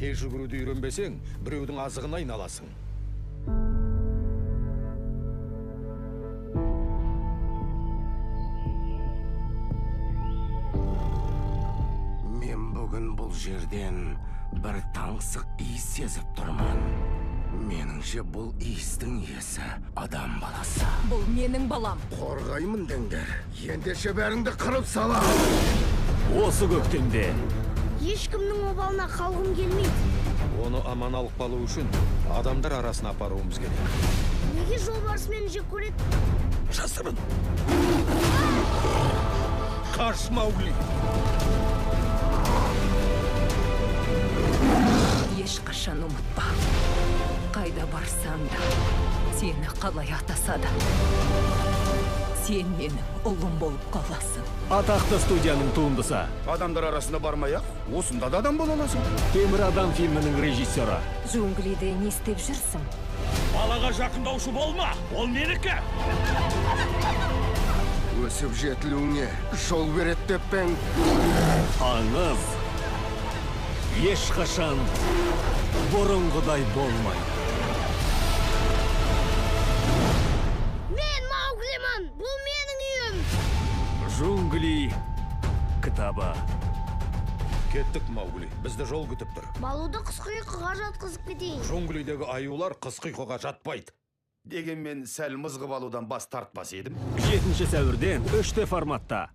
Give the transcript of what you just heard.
Тез жүгіруді үйренбесең, біреудің азығына айналасың. Мен бүгін бұл жерден бір таңсық иіс сезіп тұрмын. Меніңше, бұл иістің иесі адам баласы. Бұл менің балам. Қорғаймын деңдер. Ендеше бәріңді қырып салам. Осы көктемде ешкімнің обалына қалғым келмейді. Оны аман алып қалу үшін адамдар арасына апаруымыз керек. Неге жолбарыс мені жек көреді? Жасырын. Қаш, Маугли. Ешқашан ұмытпа. Қайда барсаң да, сені қалай атаса да, сен менің ұлым болып қаласың. Атақты студияның туындысы. Адамдар арасында бармай-ақ, осында да адам бола аласың. Темір адам фильмінің режиссері. Джунглиде не істеп жүрсің? Балаға жақындаушы болма, ол менікі. Өсіп жетілуіңе жол береді деп пең. Аңыз ешқашан бұрынғыдай болмайды. Мен Мауглимін, бұл менің үйім. Джунгли кітабы. Кеттік, Маугли, бізді жол күтіп тұр. Балуды қысқы ұйқыға жатқызып кетейін. Джунглидегі аюлар қысқы ұйқыға жатпайды. Дегенмен сәл мызғып алудан бас тартпас едім. 7 сәуірден 3D форматта.